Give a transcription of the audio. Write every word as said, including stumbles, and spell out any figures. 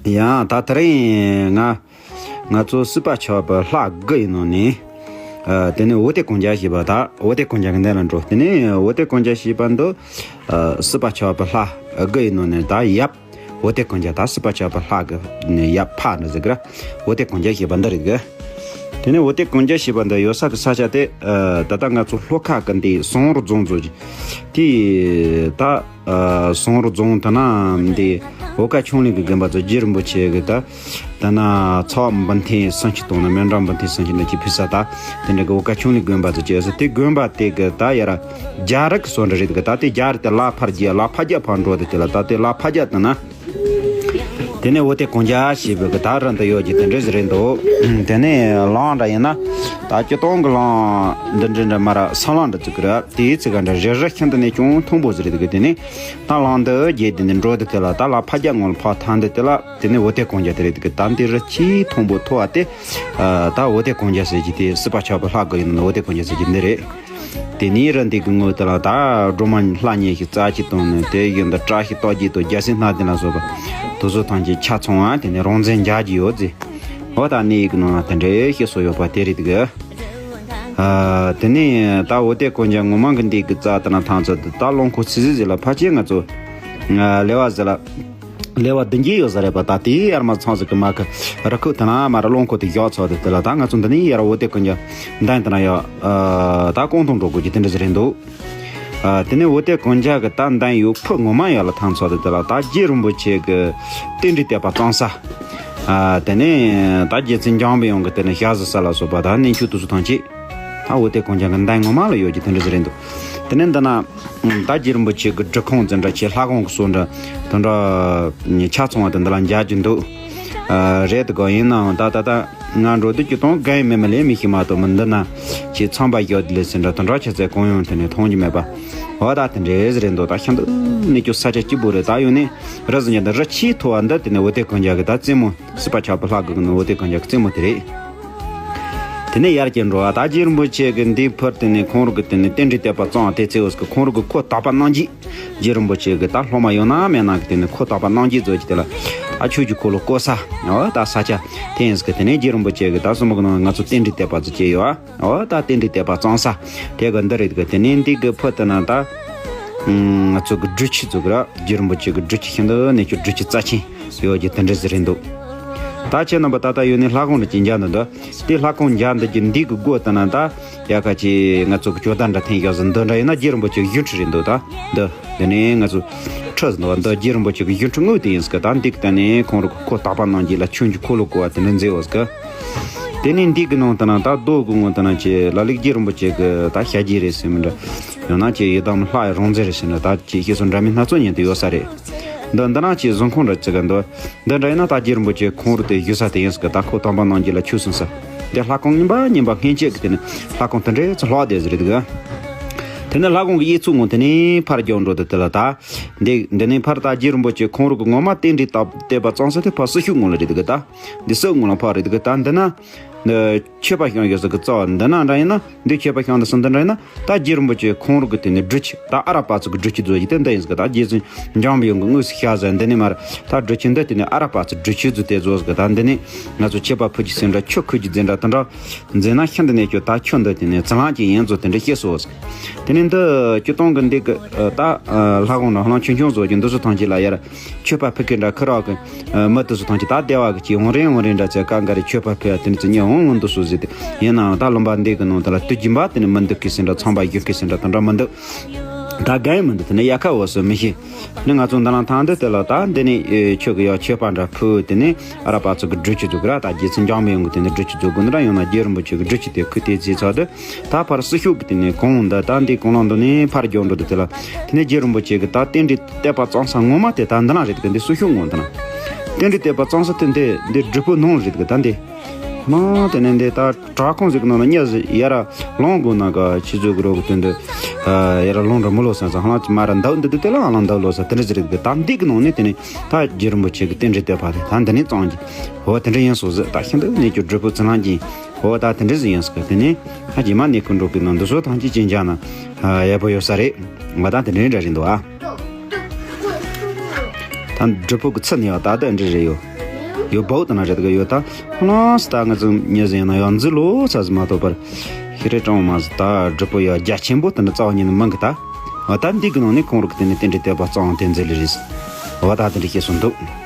ཡང་ད་དེ་རིང་ང་ང་ཚོ་སྲིད་པ་ཆགས་པའི་ལྷ་དགུ་ཡི་ནང་ནས། ཨ། དེ་ནས་འོ་དེ་གོང་རྒྱ་ཞེས་པ། ད་འོ་དེ་གོང་རྒྱ་གི་མདུན་ལ་འགྲོ། དེ་ནས་འོ་དེ་གོང་རྒྱ་ཞེས་པ་འདི། ཨ། སྲིད་པ་ཆགས་པའི་ལྷ་དགུ་ཡི་ནང་ནས་ད་ཡབ། འོ་དེ་གོང་རྒྱ། ད་སྲིད་པ་ཆགས་པའི་ལྷ་གི་ཡབ་ཕ་ནི་ཟེར་གི་ར། འོ་དེ་གོང་རྒྱ་ཞེས་པ་འདི་རེད་གི། དེ་ནས་འོ་དེ་གོང་རྒྱ་ཞེས་པ་འདི་ཡོད་ས་གི་ས་ཆ་དེ། ཨ། ད་ལྟ་ང་ཚོ་ལྷོ་ཁ་གི་འདི་ཟུང་རུ་རྫོང་ཚོ་གི་དེ་ད། ཨ། ཟུང་རུ་རྫོང་དེ་ན་འདི་འོ་ཀ་ཆུང་ལི་གི་དགོན་པ་ཚོ། རྗེ་རིན་པོ་ཆེ་གི་ད་ད་ན་ཚོགས་འབུལ་ཐེངས་སུམ་ཅུ་དང་ནི་མཎྜལ་འབུལ་ཐེངས་སུམ་ཅུ་ནི་ཅི་ཕུལ་ས། ད་དེ་འདྲ་གི་འོ་ཀ་ཆུང་ལི་དགོན་པ་ཚོ་བྱས་ས། དེ་དགོན་པ་དེ་གི་ད་ཡར་རྒྱ་རིགས་སོ་འདྲ་རེད་གི། ད་དེ་རྒྱ་རིགས་དེ་ལ་ཕར་རྒྱ། ལ་ཕ་རྒྱ་ཕར་འགྲོ་དེ། དེ་ལ་ད་དེ་ལ་ཕ་རྒྱ་དེ་ན། དེ་ནས་འོ་དེ་གོང་རྒྱ་ཞེས་པའི་གི་ད་རང་དུ་ཡོད་ཀྱི་དེ་འདྲ་ཟིག་རེད་འདུག་དེ་ནས་ལམ་འདྲ་ཡིན་ན། ད་སྤྱིར་བཏང་གི་ལམ་འདི་འདྲ་འདྲ་མར་ས་ལམ་འདྲ་ཚུགས་ཀྱི་རེད། དེའི་ཚིག་ག་འདྲ་རེ་རེ་ཤིན་ཏུ་ནས་ཀྱང་མཐོན་པོ་ཟིག་རེད་གི། དེ་ནས་ད་ལམ་འདི་བརྒྱད་དེ་ནས་འགྲོ་དེ། དེ་ལ་ད་ལ་ཕ་རྒྱ་ངོ་ལ་ཕར་ཐང་དེ། དེ་ལ་དེ་ནས་འོ་དེ་གོང་རྒྱ་དེ་རེད་གི། ད་འདི་རུ་ཆེས་མཐོན་པོ་མཐོ་བ་དེ། ད་འོ་དེ་གོང་རྒྱ་ཟེར་གྱི་དེ། སྲིད་པ་ཆགས་པའི་ལྷ་དགུ་ཡི་ནང་ནས་འོ་དེ་གོང་རྒྱ་ཟེར་གྱི་འདི་རེད། དེ་ནས་རི་འདི་གི་ངོས་དེ་ལ་ད་སྒྲོལ་མ་ལྷ་ཉི་ཤུ་རྩ་གཅིག་དང་ནི། དེ་བཞིན་དུ་བཀྲ་ཤིས་རྟགས་བརྒྱད་དང་། རྒྱལ་སྲིད་སྣ་བདུན་ལ་སོགས་པ་དེ་ཚོ་ཐམས་ཅད་ཆ་ཚང་བ་དེ་ནས་རང་བཙན་རྒྱག་རྒྱུ་ཡོད་ཟེར། འོ་ད་གནས་ཡིག་གི་ནང་ལ་དེ་འདྲའི་བཤད་སྲོལ་ཡོད་པ་དེ་རེད་གི། ཨ། དེ་ནས་ད་འོ་དེ་གོང་རྒྱ་ངོ་མ་གི་འདི་གི་རྩ་དེ་ན་ཐང་ཚོ་དེ། ད་རླངས་འཁོར་ཚིག་ཟིག་ཟིག་ལ་ཕལ་ཆེར་ང་ཚོ། ཨ། ལེ་བ་ཟིག་ལ། ལེ་བ་བདུན་བརྒྱད་ཡོད་ས་རེད་པ། ད་དེའི་ཡར་མར་ཚང་ཟིག་གི་མ་གི་རི་ཁུག་དེ་ན་མར་རླངས་འཁོར་དེ་བཞག་ཚར་དུས། དེ་ལ་ད་ང་ཚོ་འདི་ནས་ཡར་འོ་དེ་གོང་རྒྱ་མདུན་དེ་ན་ཡར། ཨ། ད་ཀོང་ཐང་འགྲོ་དགོས་ཀྱི་དེ་འདྲ་ཟིག་རེད་འདུག་ཨ། དེ་ནས་འོ་དེ་གོང་རྒྱ་གི་ད་མདུན་ཡོད་ཕུ་ངོ་མ་ཡར་ལ་ཐང་ཚར་དུས། དེ་ལ་ད་རྗེ་རིན་པོ་ཆེ་གི་རྟེན་འབྲེལ་བསྟོད་པ་བརྩམས་ས། ཨ། དེ་ནས་ད་རྗེ་བཙུན་འཇམ་པའི་དབྱངས་གི་དེ་ནས་ཞལ་གཟིགས་ས་ལ་སོགས་པ། ད་གནས་མཆོག་དེ་ཚོ་ཐམས་ཅད་ད་འོ་དེ་གོང་རྒྱ་གི་མདུན་ངོ་མ་ལ་ཡོད་ཀྱི་དེ་འདྲ་ཟིག་རེད་འདུག་དེ་ནས་འདི་ན་ད་རྗེ་རིན་པོ་ཆེ་གི་སྒྲུབ་ཁང་ཟིག་འདྲ་ཆེ། ལྷ་ཁང་གི་སོ་འདྲ་དེ་འདྲ་ཆ་ཚང་བ་དེ་འདི་ལ་མཇལ་རྒྱུ་འདུག་ཨ། རེད་དགོ། ཡིན་ནའང་ད་ད་ད་ང་འགྲོ་དུས་སྤྱིར་བཏང་རྒན་མི་མི་ལས་མི་ཤེས་མ་གཏོགས་མི་འདི་ན་ཆེ་ཚངས་པ་ཞབས་དྲུང་ལས་ཟིན་འདྲ་དེ་འདྲ་ཆ་ཚད་གང་ཡང་དེ་ནས་མཐོང་རྒྱུ་མེད་པ། འོ་ད་དེ་འདྲས་རེད་འདུག་ད་ཤིན་ཏུ་གནས་མཆོག་ས་ཆ་སྐྱིད་པོ་རེད། ད་ཡོང་ནས་རི་ཟིག་འདི་རི་ཆེས་མཐོ་བ་འདི་དེ་ནས་འོ་དེ་གོང་རྒྱ་གི་ད་རྩེ་མོ། སྲིད་པ་ཆགས་པའི་ལྷ་དགུ་གི་ནང་འོ་དེ་གོང་རྒྱ་གི་རྩེ་མོ་དེ་རེད། དེ་ནས་ཡར་གྱི་འགྲོ་བ། ད་རྗེ་རིན་པོ་ཆེ་གི་འདི་ཕུར་དེ་ནས་ཁོང་རུ་གི་དེ་ནས་རྟེན་འབྲེལ་བསྟོད་པ་བརྩམས་དེ་ཚེ་འོ་ཟིག་གི་ཁོང་རུ་གི་ཁོ་དག་པ་རྣམ་འབྱེད། རྗེ་རིན་པོ་ཆེ་གི་ད་སློབ་མ་ཡོད་ན་མེད་ན་གི་དེ་ནས་ཁོ་དག་པ་རྣམ་འབྱེད་ཚོ་གི་དེ་ལ། ཨ། ཆོས་ཀྱི་འཁོར་ལོ་བསྐོར་ས། འོ་ད་ས་ཆ་དེ་ཡིན་ཟིག་གི། དེ་ནས་རྗེ་རིན་པོ་ཆེ་གི་ད་སྲུང་མ་གི་ནང་ང་ཚོ་རྟེན་འབྲེལ་བསྟོད་པ་ཚོ་བྱས་ཡོད། ཨ། འོ་ད་རྟེན་འབྲེལ་བསྟོད་པ་བརྩམས་ས་དེ་གི་འདི་རེད་གི། དེ་ནས་འདི་གི་ཕུ་དེ་ན་ད་ང་ཚོ་གི་སྒྲུབ་ཆུ་ཚོ་གི་ར། རྗེ་རིན་པོ་ཆེ་གི་སྒྲུབ་ཆུ་ཤིན་ཏུ་གནས་མཆོག་སྒྲུབ་ཆུ་རྩ་ཆེན་ཡོད་ཀྱི་དེ་འདྲ་ཟིག་རེད་འདུག་ད་ཁྱེད་རྣམ་པ་ད་ལྟ་ཡོད་ནི་ལྷ་ཁང་རེ་ཅིག་མཇལ་འདུག་འདུག་དེ་ལྷ་ཁང་མཇལ་འདུག་ཀྱི་འདི་གི་སྒོ་དེ་ན་ད་ཡ་ཁ་ཅིག་ང་ཚོ་གི་ཇོ་བདག་འདྲ་འཐེན་ཡོད་ཟིག་འདི་འདྲ་ཡིན་ན་རྗེ་རིན་པོ་ཆེ་གི་བཞུགས་ཁྲི་རེད་འདུག་ད་འདི་འདི་ནས་ང་ཚོ་ཁྲི་ཟིག་འདུག་འདི་རྗེ་རིན་པོ་ཆེ་གི་བཞུགས་ཁྲི་དངོས་དེ་ཡིན་ཟིག་ད་འདི་གི་ད་ནས་ཁོང་རུ་ཁོ་དག་པ་རྣམ་འབྱེད་ལ་ཆོས་ཀྱི་འཁོར་ལོ་བསྐོར་བ་དེ་འདྲ་མཛད་ཡོད་ཟིག་དེ་ནས་འདི་གི་ནང་དེ་ན་ད་རྡོ་གི་ངོས་དེ་ན་ཅིག་ལ་ལུག་རྗེ་རིན་པོ་ཆེ་གི་ད་ཞལ་རྗེས་རེད་ཟེར་མི་འདྲ། ཡང་ན་ཅིག་ཡི་དམ་ལྷ་ཡི་རང་རྩལ་རེད་ཟེར་ན་ད་ཅིག་བཤད་སྲོལ་འདྲ་མིན་སྣ་ཚོགས་ཉན་དུ་ཡོད་ས་རེད། འདི་འདི་ན་ཅིག་གཟིམ་ཁང་འདྲ་ཅིག་ག་འདུག་འདི་འདྲ་ཡིན་ན་ད་རྗེ་རིན་པོ་ཆེ་ཁོང་རུ་དེ་བཞུགས་ས་དེ་ཡིན་ཟིག་ད་ཁོ་དམ་པ་རྣམ་འབྱེད་ལ་ཆོས་གསུང་ས། འདི་ལྷ་ཁང་རྙིང་པ་རྙིང་པ་སྔོན་ཆད་ཀྱི་དེ་ནས་ལྷ་ཁང་དེ་འདྲའི་ཚོ་ལྷག་བསྡད་ཟིག་རེད་འདུག་དེ་ནས་ལྷ་ཁང་གི་གཡས་ཚུར་ངོས་དེ་ནས་ཕར་རྒྱག་འགྲོ་དུས་དེ་ལ་ད། འདི་འདི་ནས་ཕར་ད་རྗེ་རིན་པོ་ཆེ་ཁོང་རུ་གི་ངོ་མ་རྟེན་འབྲེལ་བསྟོད་པ་བརྩམས་ས་དེ་ཕར་སྲི་ཤུག་ངོས་ལ་རེད་འདུག་ད། འདི་སྲི་ངོས་ལ་ཕར་རེད་འདུག་ད་འདི་ན། མཆོད་པ་བཤམས་ཡོད་ས་གི་རྩ་བ་འདི་ན་འདྲ་ཡིན་ན། འདི་མཆོད་པ་བཤམས་འདི་སོང་འདི་འདྲ་ཡིན་ན། ད་རྗེ་རིན་པོ་ཆེ་ཁོང་རུ་གི་དེ་ནས་སྒྲུབ་ཆུ། ད་ཨ་ར་པ་ཚོ་གི་སྒྲུབ་ཆུ་བཟོ་རྒྱུ་དེ་འདི་ཡིན་ས་གི། ད་རྗེ་བཙུན་འཇམ་པའི་དབྱངས་གི་དངོས་སུ་ཤར་ཟེར་འདི་ནས་མར་ད་སྒྲུབ་ཆུ་འདི་དེ་ནས་ཨ་ར་པ་ཚོ་སྒྲུབ་ཆུ་བཟོ་དེ་བཟོ་ས་གི། ད་འདི་ནས་ང་ཚོ་མཆོད་པ་ཕུལ་རྒྱུ་ཟེར་འདྲ། ཆུ་ཁུར་རྒྱུ་ཟེར་འདྲ། དེ་འདྲ་མཛད་ན་ཤིན་ཏུ་གནས་མཆོག་ད་ཆུ་འདི་དེ་ནས་རྩི་ལང་ཅིག་ཡིན་བཟོ་དེ་འདྲ་བཤད་སོང་ཟིག་དེ་ནས་འདི་སྤྱིར་བཏང་གི་འདི་གི་ད་ལྷ་ཁང་འདྲ་ཧ་ལམ་ཆུང་ཆུང་བཟོ་རྒྱུ་འདི་ཚོ་ཐམས་ཅད་ལ་ཡར། མཆོད་པ་ཕུལ་མཁན་འདྲ་ཁུར་རོགས་ཀྱི་མི་དེ་ཚོ་ཐམས་ཅད་ད་སྡེ་བ་གི་ཅིག་འོང་རན་འོང་རན་འདྲ་ཚེ་ག་འགའ་རེ་མཆོད་པ་ཕུལ་ཡ་དེ་འདྲ་ཚོ་ཉེ་འོང་འོང་འདུག་སོ་ཟེར་ཏེ། ཡིན་ནའང་ད་ལུང་པ་འདི་གི་ནང་དེ་ལ་དུས་རྒྱུན་པ་དེ་ནས་མི་འདུག་གི་ཟེར་འདྲ། ཚངས་པ་བཞུགས་གི་ཟེར་འདྲ་དེ་འདྲ་མི་འདུག་ད་གང་ཡིན་མི་འདུག་དེ་ནས་ཡ་ཁ་འོ་སོ་མི་ཤེས། ནི་ང་ཚོ་འདི་ལ་ཐང་འདི་དེ་ལ་ད་འདི་ནས་ཨེ་ཆོས་གི་ཡ་མཆོད་པ་འདྲ་ཕུལ། དེ་ནས་ཨ་ར་པ་ཚོ་གི་སྒྲུབ་ཆུ་འཛུགས་གི་ར། ད་རྗེ་བཙུན་འཇམ་པའི་དབྱངས་གི་དེ་ནས་སྒྲུབ་ཆུ་འཛུགས་དགོས་ནི་ར། ཡང་ན་རྗེ་རིན་པོ་ཆེ་གི་སྒྲུབ་ཆུ་དེ་ཁུར་དེ་ཚེ་ཚར་དུས། ད་ཕར་སྲི་ཤུག་གི་དེ་ནས་གོང་འདི་ད་འདི་གོང་ལ་འདི་ནས་ཕར་རྒྱག་འགྲོ་དུས་དེ་ལ། དེ་ནས་རྗེ་རིན་པོ་ཆེ་གི་ད་རྟེན་འབྲེལ་བསྟོད་པ་བརྩམས་ས་ངོ་མ་དེ་ད་འདི་ན་རེད་གི། འདི་སྲི་ཤུག་ངོས་འདི་ན། རྟེན་འབྲེལ་བསྟོད་པ་བརྩམས་ས་དེ་འདི་འདི་སྒྲུབ་ཕུག་ནང་རེད་གི། ད་འདི་ཧ་ལམ་དེ་ནས་འདི་ད་བྲག་ཁུང་ཟིག་གི་ནང་ན་གཉའ་ཟིག་ཡར་ལོང་དགོས་ན་ག་ཆི་ཟིག་གི་རོགས་གི་དོན་དུ། ཡར་ལོང་འགྲོ་མི་ལོ་སང་སང་ཧ་ལམ་མར་འདབ་འདི་དུ་དེ་ལ་ཧ་ལམ་འདབ་ལོ་ས་དེ་འདྲ་ཟིག་རེད་གི། ད་འདི་གི་ནང་ནས་དེ་ནས་ད་རྗེ་རིན་པོ་ཆེ་གི་རྟེན་འབྲེལ་བསྟོད་པ་དེ་ད་འདི་ནས་བརྩམས་ཀྱི། འོ་དེ་འདྲ་ཡིན་སོང་ཟིག་ད་ཤིན་ཏུ་གནས་མཆོག་སྒྲུབ་ཕུག་རྩི་ལང་ཅན། འོ་ད་དེ་འདྲ་ཟིག་ཡིན་སོང་གི། དེ་ནས་ད་རྗེས་མ་གནས་སྐུ་འགྲོ་གི་ནང་འདི་ཚོ་ཐམས་ཅད་ཅིག་མཇལ་ན་ཡག་པོ་ཡོད་ས་རེད། ང་ད་དེ་འདྲ་འདྲ་རེད་འདུག་ཨ། ད་སྒྲུབ་ཕུག་གི་ཚུལ་ནས་ཡང་ད་ལྟ་འདྲ་རེད་ཡོད། ཡོད་བོ་དེ་ན་རེད་གི་ཡོད་ད། ཁོ་ན་སི་ད་ང་ཚོ་ཉེ་ཟིན་ཡང་ན་ཡང་འཛི་ལོ་ཚ་ཟི་མ་གཏོགས་པར་ཤི་རེ་གྲང་མ་ཟི་ད་སྒྲུབ་པོ་ཡ་རྒྱ་ཆེན་པོ་དེ་ན་རྩ་བ་ཉིད་ནས་མང་གི་ད། འོ་ད་འདི་གི་ནང་ནས་ཁོང་རུ་གི་དེ་ནས་རྟེན་འབྲེལ་དད་པ་གཙང་དེ་འཛི་ལི་རེད། འོ་ད་དེ་འདྲ་སྐྱེས་སོང་འདུག།